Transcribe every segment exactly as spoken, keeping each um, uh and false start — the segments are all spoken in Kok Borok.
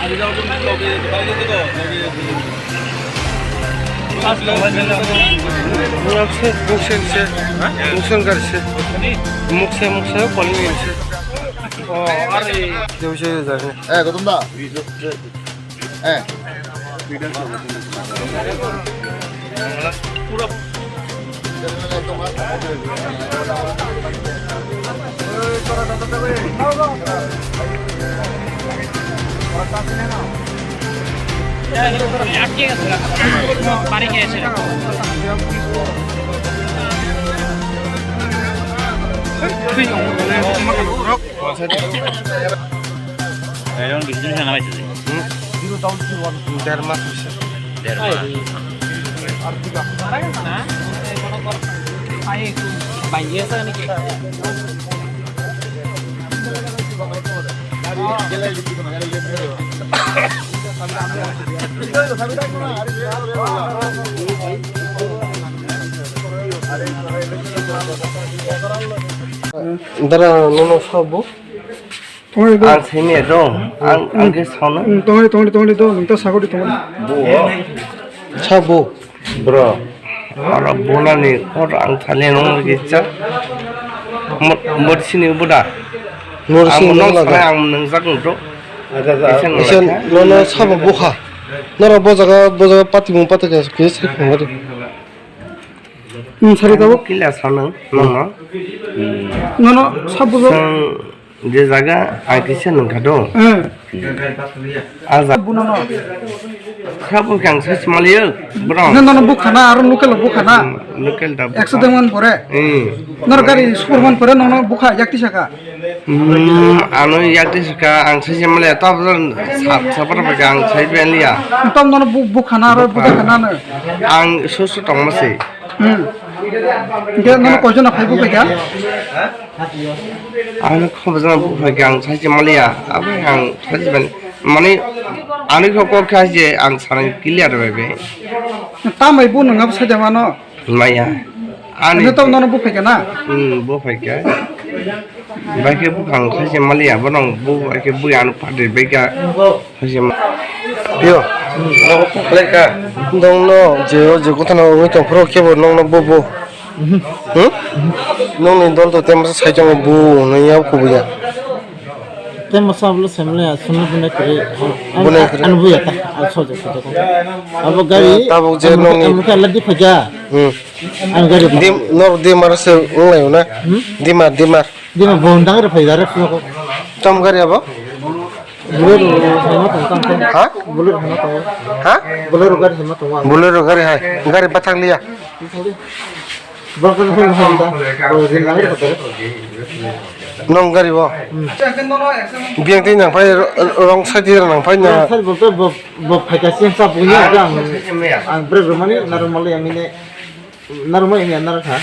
Mukse, mukse, mukse, mukse, mukse, calling mukse. Oh, are. Jauh jauh jauh. Eh, Gautam da. Eh. Mairung bisi jun sana bai sadi. Hmm? Derma bisa. Derma. Dara nono sabo. Tongri do. Ang sini do. Ang, ang ke sono. Hmm, tongri, tongri, tongri do. Nang ta sagori tongri. Bo. Sabo. Bro. Oro bonani or ang thani nong lagi cha. Mot, mot sini buda. Mot sini nong lagi. Ang nang jak do. Isen nono sabo bukha. Noro bojaga, bojaga pati mung pati ke, ke se khongori. Hmm, sari tabo? Kila sanang, nono. Nono sabo jo. Sang je jaga ang kisa nangkha do. Eh. Aja. Bunono. Khabo kang sa chimaliyo, bro. Nono bukhana, aro local bukhana. Hmm, local da. Ekso dengman pore. Hmm. Noro gari superman pore, nono bukha, yakti saka. Hmm, ano yakti saka ang saisi male tab sap sapar bai ang sai ben liya. Tam nono bu bukhana aro buda khana no. Ang susu tong masi. Hmm. Ge nono koijon phai bu kha? Ang khobjana bu phai ang saisi maliya. Abo ang saisi ben mani ani kho kok kha je ang sarang clear bai be. Tamai bu nang abo saja mano. Maya. Ani. Ani to nono bu phaikha na? Hmm, bu phaikha. Bai khe bukhang khaise maliya, bono bu bai khe bui ano phatri bai kha. Khaise ma-, yo. Nogo kok khlai kha? Dong no, je o je kothano wngwi tong phuru khe bo nong no bu bu. Hmm? Nong ni dol to tem sai tong bu no ya ku bu ya. Tem masa bolo semle sunni bune kri. Bune kri. Anu bu ya ta, al sojo sojo. Abo gari. Tabuk je nong ni. Amo khe aladi phaikha. Hmm. Ang gari. Dim, nor dimar se wnglaio na? Hmm? Dimar, dimar. Dimar bo dang re phai direct phone ko. Tom gari abo? Bolero hema tong tang ko. Ha? Bolero hema tong. Ha? Bolero gari hema tong. Bolero gari hai. Gari bathang liya. Bolero hema tong da. Bo din dang re phai. Nong gari bo. Hmm. Biang tin nang phai ro-, wrong side nang phai na. Wrong side bo bo bo phai ka siang sa bu ni ang. Ang bre bre mani na ro mali yang ini. Narwkma wngya narwkha.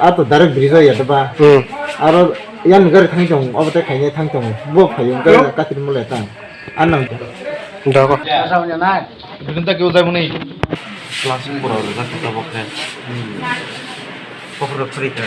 Ato direct bridge o ya deba. Hmm. Aro yan gari thang tong, obo tei khainai thang tong. Bo phaiyung gari katir mole tang. Anang. Dogo. Bidin ta keu jai muni. Class pura ro jaka ta bokhe. Pokro free kha.